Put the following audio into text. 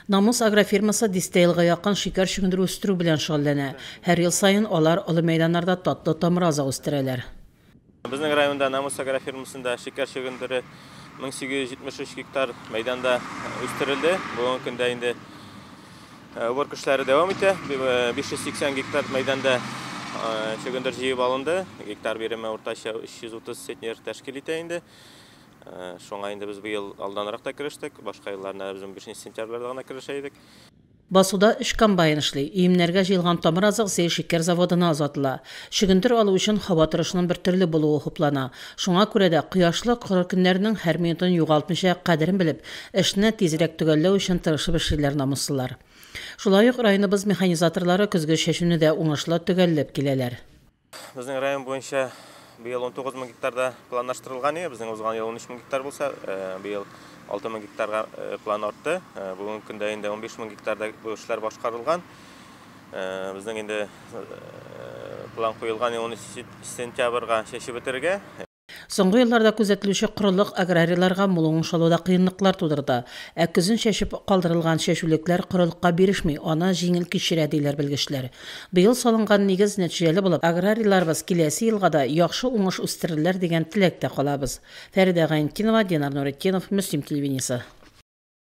Намус агрофирмасы дистә елга якын шикәр чөгендере үстерү белән шөгыльләнә. Һәр ел саен алар олы мәйданнарда татлы тамыразык үстерәләр. Безнең районда Намус агрофирмасында шикәр чөгендере 1873 гектар мәйданда үстерелде. Бүгенге көндә инде уборка эшләре дәвам итә. 580 гектар мәйданда чөгендер җыеп алынды. Гектар биреме уртача 330 центнер тәшкил итә инде. Шуңа инде без быел алданрак та керештек. Башка елларда без 15 сентябрьдә гына керешә идек. Басуда өч комбайн эшли. Өемнәргә җыелган тамыр азык Зәй шикәр заводына озатыла. Чөгендер алу өчен һава торышының бер төрле булуы хуплана. Шуңа күрә дә кояшлы коры көннәрнең һәр минутын югалтмыйча, кадерен белеп, эшне тизрәк төгәлләү өчен тырышып эшлиләр намуслылар. Шулай ук районыбыз механизаторлары көзге чәчүне дә уңышлы төгәлләп киләләр. Безнең район буенча быел 19 мең гектарда планлаштырылган иде. Безнең узган ел 13 мең гектар булса, быел 6 мең гектарга план артты. Бүгенге көндә инде 15 мең гектарда бу эшләр башкарылган. Безнең инде план куелган 13 сентябрьгә чәчеп бетерергә. Соңгы елларда күзәтелүче корылык аграрийларга мул уңыш алуда кыенлыклар тудырды. Ә көзен чәчеп калдырылган чәчүлекләр корылыкка бирешми, аны җиңел кичерә, диләр белгечләр. Быел салынган нигез нәтиҗәле булып, аграрийларыбыз киләсе елга да яхшы уңыш үстерерләр дигән теләктә калабыз. Фәридә Гайнетдинова, Динар Нуретдинов, Мөслим телевидениесе.